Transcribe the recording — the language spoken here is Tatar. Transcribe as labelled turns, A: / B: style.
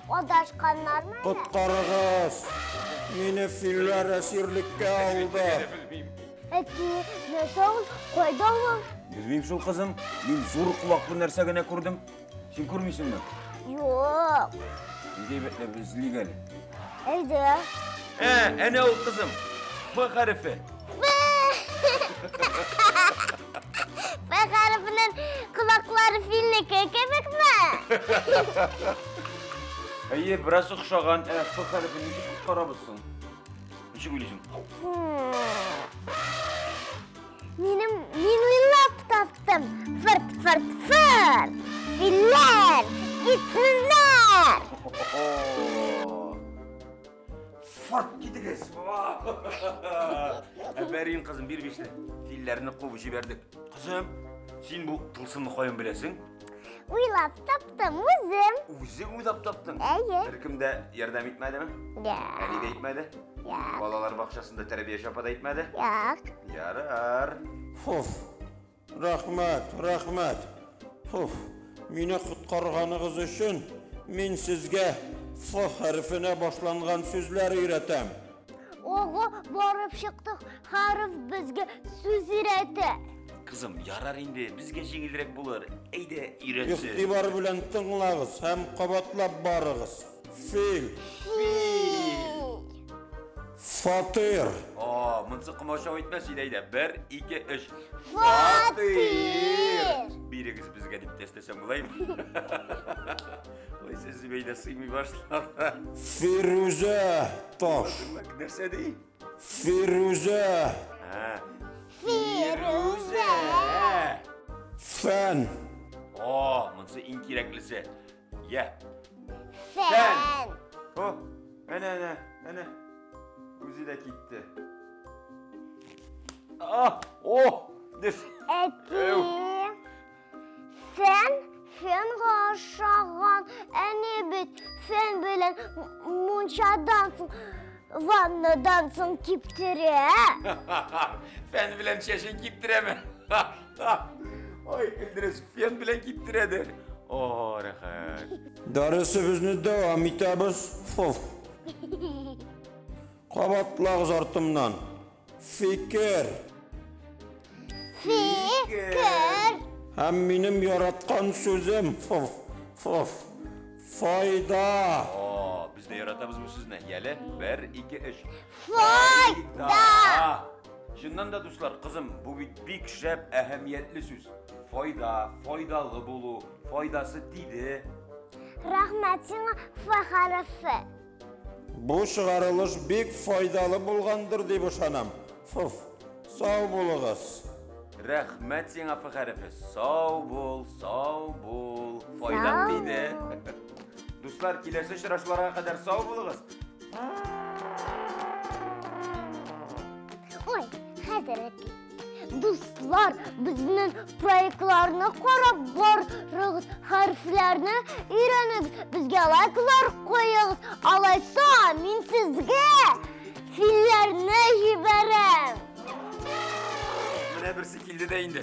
A: Адашканнармы әллә?
B: Коткарыгыз! Мине филләр әсирлеккә алды.
A: Әти, нәрсә ул? Кайда ул?
C: Белмим шул, кызым. Мин зур колаклы нәрсә генә күрдем. Син күрмисеңме?
A: Юк.
C: Әйдә, әйбәтләп эзлик әле.
A: Әйдә.
C: Ә, әнә ул, кызым. Ф хәрефе.
A: Ф хәрефенең колаклары филнеке кебекме?
C: Әйе, бераз охшаган. Ә, Ф хәрефен ничек коткарабыз соң? Ничек уйлыйсың?
A: Минем мин уйлап таптым. Фырт, фырт, фырт. Филләр, китсеннәр.
C: Фырт китегез. Афәрин, кызым, бир бишле. Филләрне куып җибәрдек. Кызым, син бу тылсымны каян беләсең?
A: Уйлап таптым үзем.
C: Үзең уйлап таптың?
A: Әйе.
C: Беркем дә ярдәм итмәдеме?
A: Юк.
C: Әни дә әйтмәде?
A: Юк.
C: Балалар бакчасында тәрбияче апа да әйтмәде?
A: Юк.
C: Ярар.
B: Фуф. Рәхмәт, рәхмәт. Фуф. Мине коткарганыгыз өчен мин сезгә Ф хәрефенә башланган сүзләр өйрәтәм.
A: Ого, барып чыктык, хәреф безгә сүз өйрәтә.
C: Кызым, ярар инде, безгә җиңелрәк булыр. Әйдә, өйрәтсен.
B: Игътибар белән тыңлагыз һәм кабатлап барыгыз. Фил.
A: Фил.
B: Фатир.
C: О, монысы комачау итмәс иде, әйдә. Бер, ике, өч.
A: Фатир.
C: Бирегез безгә дип тәсләсәм булаймы? Ой, сез Зөбәйдә сыймый башлады.
B: Фирүзә таш.
C: Нәрсә ди?
B: Фирүзә.
A: Фирүзә.
B: Фән.
C: О, монысы иң кирәклесе. Я.
A: Фән.
C: О, әнә, әнә, әнә. Үзе дә китте. А, о, дес.
A: Әти. Фән, фәнга ошаган. Әни бит фән белән мунчадан соң, ваннадан соң киптерә.
C: Фән белән чәчен киптерәме? Ой, көлдерес, фән белән киптерәдер. О, рәхәт.
B: Дәресебезне дәвам итәбез. Фуф. Кабатлагыз артымнан. Фикер.
A: Фикер.
B: Һәм минем яраткан сүзем. Фуф. Фуф. Файда.
C: О, без дә яратабыз бу сүзне. Яле, бер, ике, өч.
A: Файда.
C: Чыннан да, дуслар, кызым, бу бит бик шәп, әһәмиятле сүз. Файда, файдалы булу, файдасы тиде.
A: Рәхмәт сиңа, Ф хәрефе.
B: Бу чыгарылыш бик файдалы булгандыр дип ышанам. Фуф. Сау булыгыз.
C: Рәхмәт сиңа, Ф хәрефе. Сау бул, сау бул. Файдаң
A: Сау
C: тиде. Дуслар, киләсе очрашуларга кадәр сау булыгыз.
A: Ой, хәзер әти. Дуслар, безнең проектларны карап барыгыз, хәрефләрне өйрәнегез, безгә лайклар куегыз. Алайса, мин сезгә филләрне җибәрәм.
C: Менә берсе килде дә инде.